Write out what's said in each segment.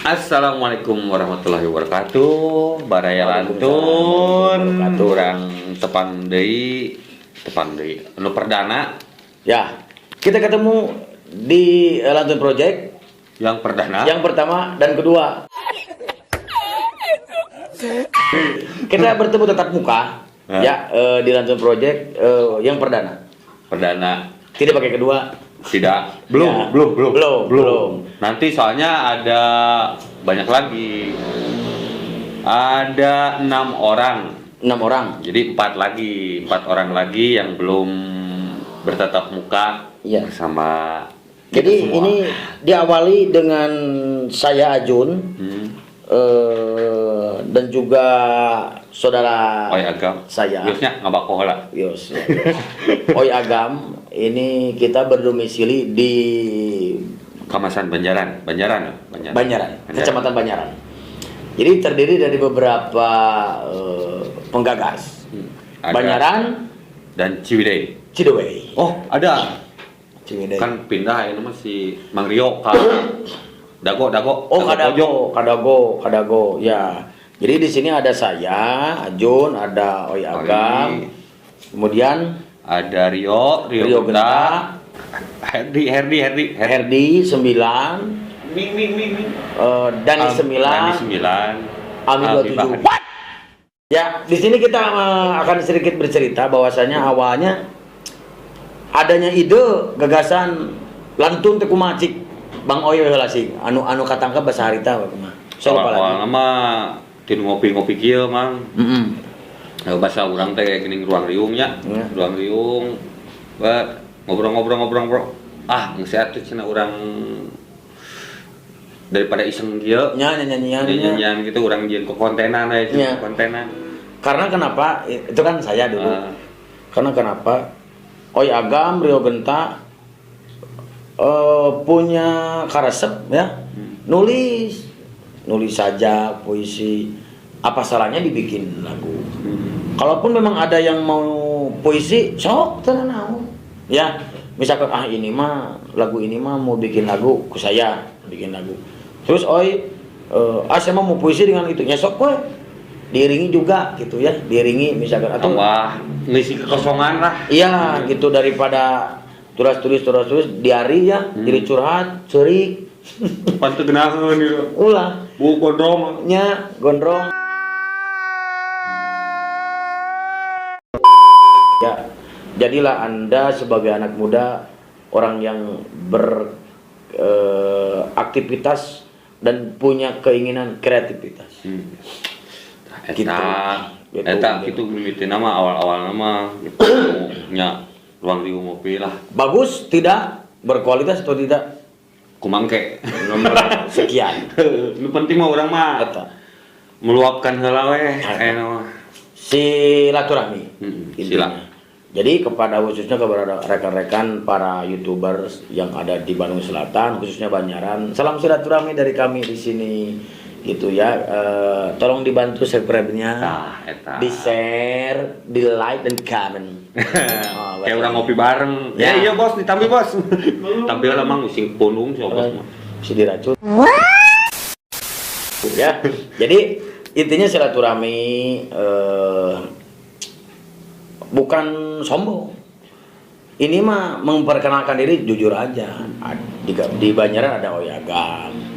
Assalamualaikum warahmatullahi wabarakatuh. Baraya Waalaikumsalam Lantun. warahmatullahi wabarakatuh. Urang tepang deui, tepang deui. Anu perdana. Ya, kita ketemu di Lantun Project. Yang perdana. Yang pertama dan kedua. Kita bertemu tetap muka Hah? ya, di Lantun Project yang perdana. Perdana. Tidak pakai kedua. Tidak. Belum, Ya. belum, belum. Belum, belum. Nanti soalnya ada banyak lagi. Ada 6 orang. 6 orang. Jadi 4 lagi, 4 orang lagi yang belum bertatap muka bersama kita Jadi semua. Ini diawali dengan saya Ajun dan juga saudara Oi Agam. Saya. Biasanya ngabako heula. Yos, ya, yos. Oi Agam, ini kita berdomisili di Kamasan Banjaran, Banjaran, ya? Banjaran. Banjaran, Kecamatan Banjaran. Jadi terdiri dari beberapa penggagas. Ada. Banjaran, Dan Ciwidey. Ciwidey. Oh, ada. Ciwidey. Kan pindah ini mah si Mang Rio ke Dago, Dago. Oh, Dago Kadago, Pojok. Kadago, Kadago, ya. Jadi di sini ada saya, Ajun, ada Oi Agam, kemudian ada Rio, Rio, Rio Genta, Genta, Herdi, Herdi, Herdi, Herdi, Herdi 9, Ming, Ming, Ming, Ming. Dani 9, Dani 9, Almi Almi 27. Bahari. What? Ya, di sini kita akan sedikit bercerita bahwasanya awalnya adanya ide gagasan lantun teh kumaha cik Bang Oy heula sih, anu anu katangkep bahasa harita we kumaha. So lupa lagi. Awal mah tinu ngopi-ngopi kieu, Mang. Ya, bahasa urang teh geuning ruang riungnya. Ruang riung. Ba ngobrol-ngobrol-ngobrol. Ah, geus atuh cenah urang daripada iseng kieu. Nya nyanyian. Nyanyian gitu urang jieun ke kontenan we, kontenan. Karena kenapa? Itu kan saya dulu. Ah. Karena kenapa? Oi Agam, Rio Genta punya karesep ya. Nulis, nulis saja puisi. Apa salahnya dibikin lagu? Kalaupun memang ada yang mau puisi, sok tenang naon. Ya, misalkan ah ini mah lagu ini mah mau bikin lagu ku saya, bikin lagu. Terus oi ah saya mah mau puisi dengan itu, ya sok we. Diiringi juga gitu ya, diiringi misalkan atau Tambah ngisi kekosongan lah. Iya, gitu daripada tulis tulis tulis diari ya, jadi curhat, ceurik. Pan teu geunaheun gitu. Ulah. Bu gondrong. Nya gondrong. Ya, jadilah Anda sebagai anak muda orang yang beraktivitas dan punya keinginan kreativitas. Eta, Gitu. Gitu. Eta gitu mimitina mah awal-awal mah gitu nya ruang riung ngopi lah. Bagus tidak, berkualitas atau tidak? Kumangke. Nomor sekian. Nu penting mah urang mah Eta. Meluapkan heula we Eta. aya mah. Silaturahmi. Intinya. Sila. Jadi kepada khususnya kepada rekan-rekan para YouTubers yang ada di Bandung Selatan, khususnya Banjaran, salam silaturahmi dari kami di sini gitu ya. Tolong dibantu subscribe-nya, Tah, eta. Di share, di like dan comment. Oh, Kayak orang ngopi bareng. Ya, Ya. iya bos, ditampil bos. Tampil lah mang sing pundung si bos mah. Bisa diracun. Ya. Jadi intinya silaturahmi bukan sombong. Ini mah memperkenalkan diri jujur aja. Di Banjaran ada Oyagam,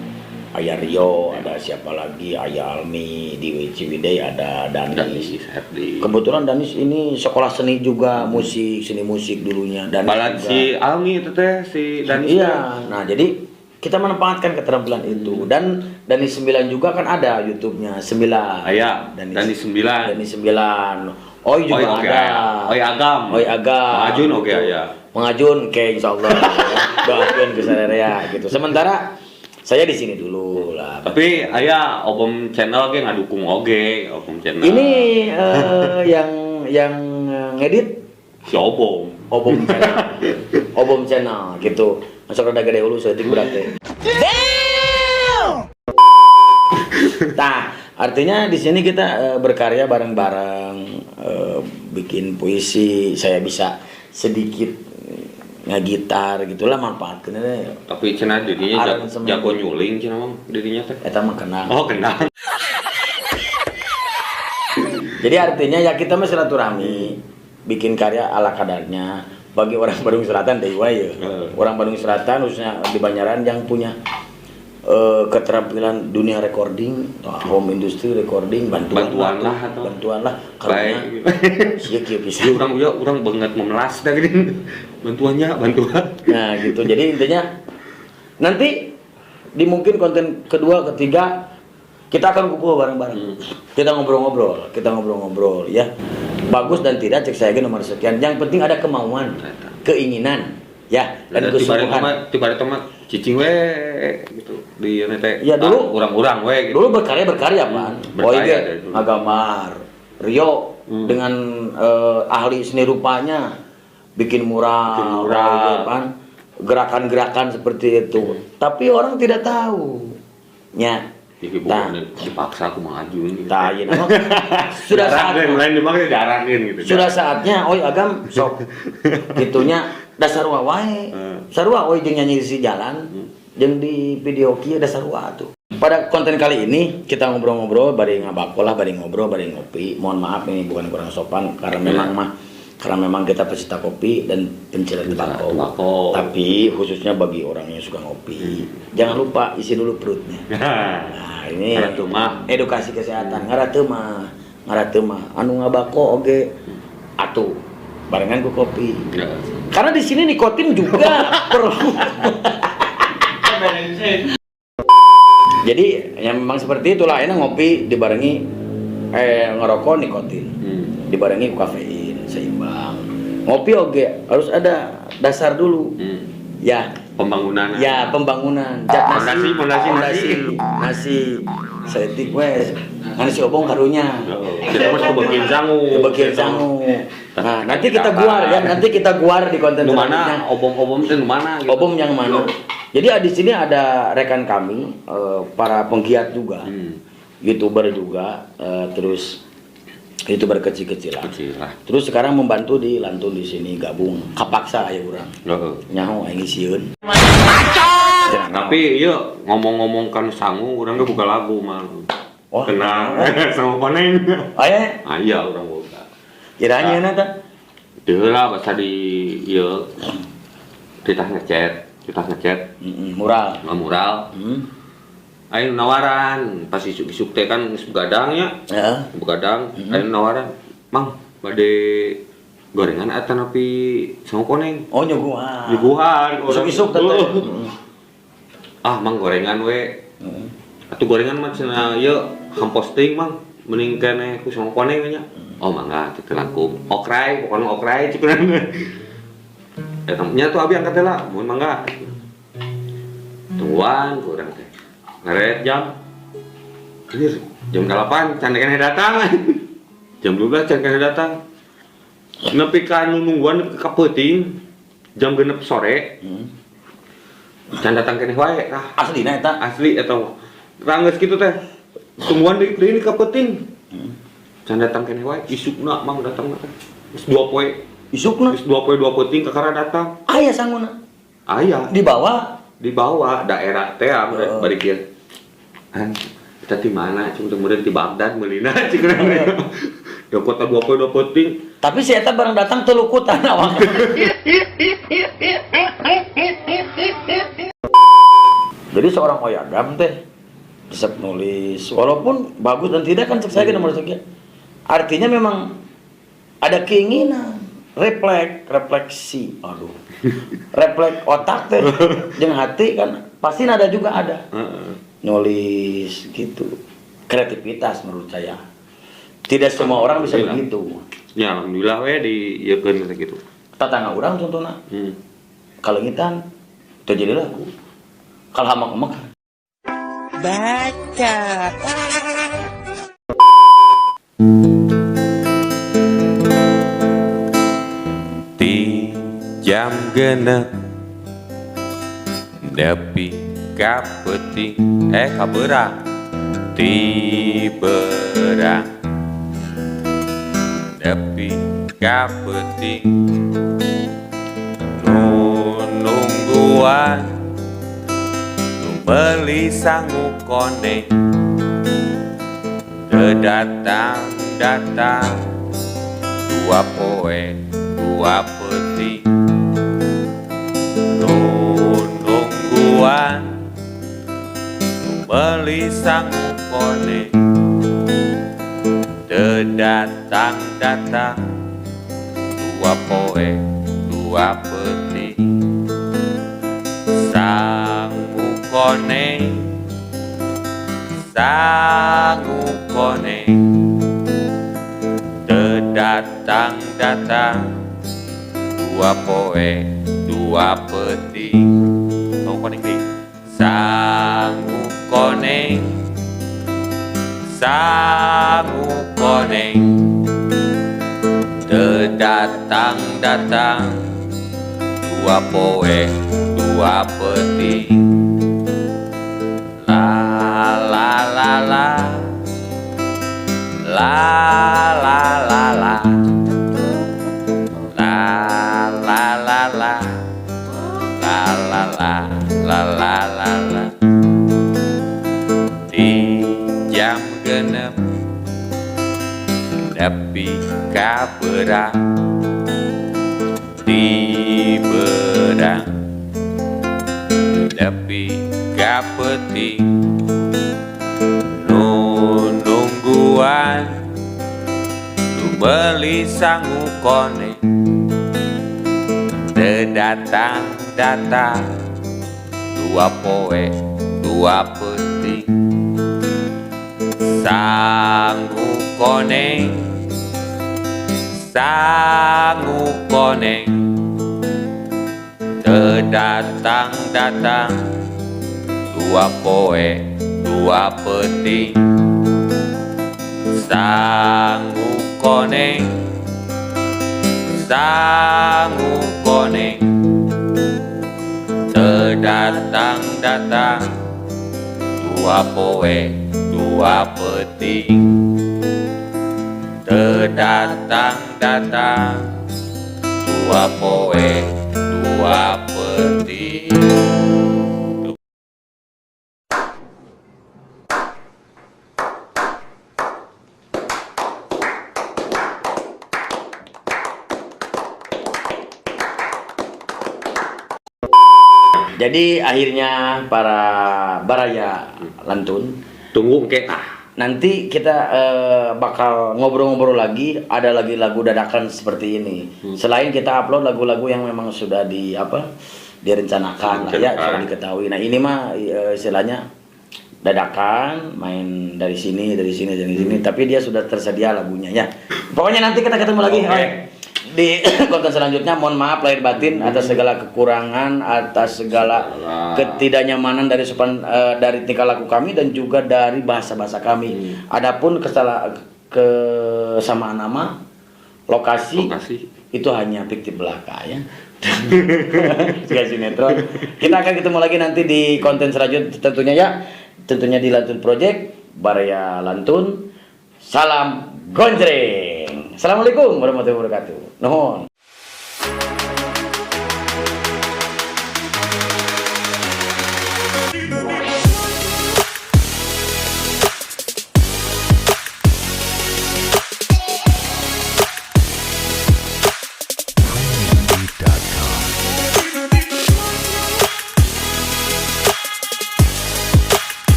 Ayah Rio, ada siapa lagi, Ayah Almi, di Ciwidey ada Danis. Danis Herdi. Kebetulan Danis ini sekolah seni juga, musik, seni musik dulunya. Danis Balad juga. Si Almi itu teh si Danis. Iya, nah jadi kita manfaatkan keterampilan itu dan Danis 9 juga kan ada YouTube-nya 9. Aya, Danis, Danis 9. Danis 9. Oi juga Oi, oke, ada. aya. Oi Agam. Oi Agam. Mangajun oke Gitu. aya. Mangajun oke insyaallah. Doakeun ke ya gitu. Sementara saya di sini dulu lah. Tapi aya Obom channel ge ngadukung oge, Obom channel. Ini yang ngedit Si Obom. Obom channel. Obom channel gitu. Masuk rada gede hulu saeutik berarti. Nah, artinya di sini kita berkarya bareng-bareng, bikin puisi, saya bisa sedikit Ngagitar gitulah manfaatkeun we. Tapi cenah dirinya jago nyuling cenah mah dirinya teh. Eta mah kenal. Oh, kenal. Jadi artinya ya kita mah silaturahmi, bikin karya ala kadarnya. Bagi orang Bandung Selatan deui wae ya. Orang Bandung Selatan khususnya di Banjaran yang punya keterampilan dunia recording, home industry recording, bantuan lah atau bantuan lah karena sia kieu pisan. Urang urang banget memelas dah gini. Bantuannya, bantuan. Nah, gitu. Jadi intinya nanti di mungkin konten kedua, ketiga kita akan kumpul bareng-bareng. Kita ngobrol-ngobrol, ya. Bagus dan tidak cek saya nomor sekian. Yang penting ada kemauan, keinginan, ya, dan kesungguhan. Tiba-tiba mah cicing we gitu di ieu teh. Ya dulu urang-urang we gitu. Dulu berkarya pan. Berkarya Agamar, Rio dengan ahli seni rupanya bikin mural, pan. Gerakan-gerakan seperti itu. Tapi orang tidak tahu. Ya. Nah, dipaksa aku maju gitu. Nah, iya, sudah saatnya. Lain diarahin gitu. Sudah saatnya oi Agam sok gitunya dasar wae. Sarua oi jeung nyanyi di jalan, jeung di video kieu dasar sarua tuh. Pada konten kali ini kita ngobrol-ngobrol bari ngabako lah, bari ngobrol, bari ngopi. Mohon maaf ini bukan kurang sopan karena memang mah karena memang kita pecinta kopi dan pencinta tembakau. Tapi khususnya bagi orang yang suka ngopi, jangan lupa isi dulu perutnya. Nah, ini edukasi kesehatan. Ngarateu mah anu ngabako oge atuh barengan ku kopi. Ya. Karena di sini nikotin juga perlu. Jadi ya memang seperti itulah, enak ngopi dibarengi ngerokok nikotin. Dibarengi kafein. Seimbang. Ngopi oge harus ada dasar dulu. Ya, pembangunan. Ya, pembangunan. Nasi, nasi. Saeutik we. Nasi obong karunya. Kita mah kebagian sangu. Kebagian sangu. Nah, nanti kita guar ya, nanti kita guar di konten mana obong-obong teh mana gitu. Obong yang mana? Jadi di sini ada rekan kami, para penggiat juga. YouTuber juga, terus YouTuber kecil-kecilan. Kecil lah. Terus sekarang membantu di Lantun di sini gabung. Kapaksa aya urang. Nyaho aing sieun. Tapi ieu ngomong-ngomong kan sangu urang ge buka lagu mah. Oh, tenang. Sama koneng. Aya? Aya urang boga. Kira nyeuna tah? Teu lah basa di ieu titah ngecet. Mural. Mural. Ayo nawaran, pas isuk-isuk teh kan geus begadang nya. Heeh. Begadang, ayo nawaran, "Mang, bade gorengan atanapi sangu koneng?" Oh, nyuguhan. Nyuguhan, isuk-isuk teh. Ah, Mang gorengan we. Atuh gorengan mah cenah ieu hampos teuing, Mang. Mending keneh ku sangu koneng nya. Oh, mangga teu langkung. Okray, pokona okray cukup. Eta nya tuh abi angkat heula, mun mangga. Tungguan ku urang teh. Ngaret jam. Anjir, jam 8 can keneh datang. Jam 12 can keneh datang. Nepi ka nu nungguan nepi ka peuting jam 6 sore. Can datang keneh wae tah. Aslina eta? Asli eta mah. Ranggeus kitu teh. Tungguan deui deui ka peuting. Can datang keneh wae, isukna mang datang teh. Geus 2 poe. Isukna? Geus 2 poe 2 peuting kakara datang. Aya sanguna. Aya. Dibawa? Dibawa daerah teh bari kieu. Kita di mana? Cuma kemudian di Baghdad meulina cik. Da kota 2 poe 2 peuting. Tapi si eta bareng datang telukutan awak. Jadi seorang Oyagam teh bisa nulis walaupun bagus dan tidak kan cek saya nomor sekian. Artinya memang ada keinginan, refleksi, aduh. Refleks otak teh jeung hati kan pasti nada juga ada. Nulis gitu. Kreativitas menurut saya. Tidak semua orang bisa begitu. Ya alhamdulillah we diieukeun gitu. Tetangga urang contohna. Kalengitan teu jadi lagu. Kalah hamak-hamak. Baca. Ti jam 6 nepi ka peuting ka beurang ti beurang nepi ka peuting nu Nungguan nu meuli sangu koneng, teu datang datang 2 poe 2 peuting. Nu nungguan nu meuli sangu koneng, teu datang datang 2 poe 2 peuting. Sangu koneng, sangu koneng, teu datang datang 2 poe 2 peuting. Sangu koneng deui. Sangu koneng, sangu koneng, teu datang datang 2 poe 2 peuting. La la la la, la la la la, la la la la, la la la la la la la. Di jam 6 nepi ka beurang, di beurang nepi ka peuting. Nu nungguan nu meuli sangu koneng, teu datang datang 2 poe 2 peuting. Sangu koneng, sangu koneng, teu datang datang 2 poe 2 peuting. Sangu koneng, sangu koneng, teu datang datang 2 poe 2 peuting. Teu datang datang 2 poe 2 peuting. Jadi akhirnya para baraya Lantun Tunggu ke ah. Nanti kita bakal ngobrol-ngobrol lagi, ada lagi lagu dadakan seperti ini. Selain kita upload lagu-lagu yang memang sudah di apa, direncanakan lah ya, Direncanakan. Sudah diketahui. Nah, ini mah istilahnya dadakan, main dari sini, dari sini, dari sini, tapi dia sudah tersedia lagunya ya. Pokoknya nanti kita ketemu lagi. Oke. Oke. Di konten selanjutnya, mohon maaf lahir batin atas segala kekurangan, atas segala Segala. Ketidaknyamanan dari sopan, dari tingkah laku kami dan juga dari bahasa-bahasa kami. Adapun kesamaan nama, lokasi, Lokasi. Itu hanya fiktif belaka ya. Juga sinetron. Kita akan ketemu lagi nanti di konten selanjutnya tentunya ya. Tentunya di Lantun Project, Baraya Lantun. Salam gonjreng. Assalamualaikum warahmatullahi wabarakatuh. Nuhun.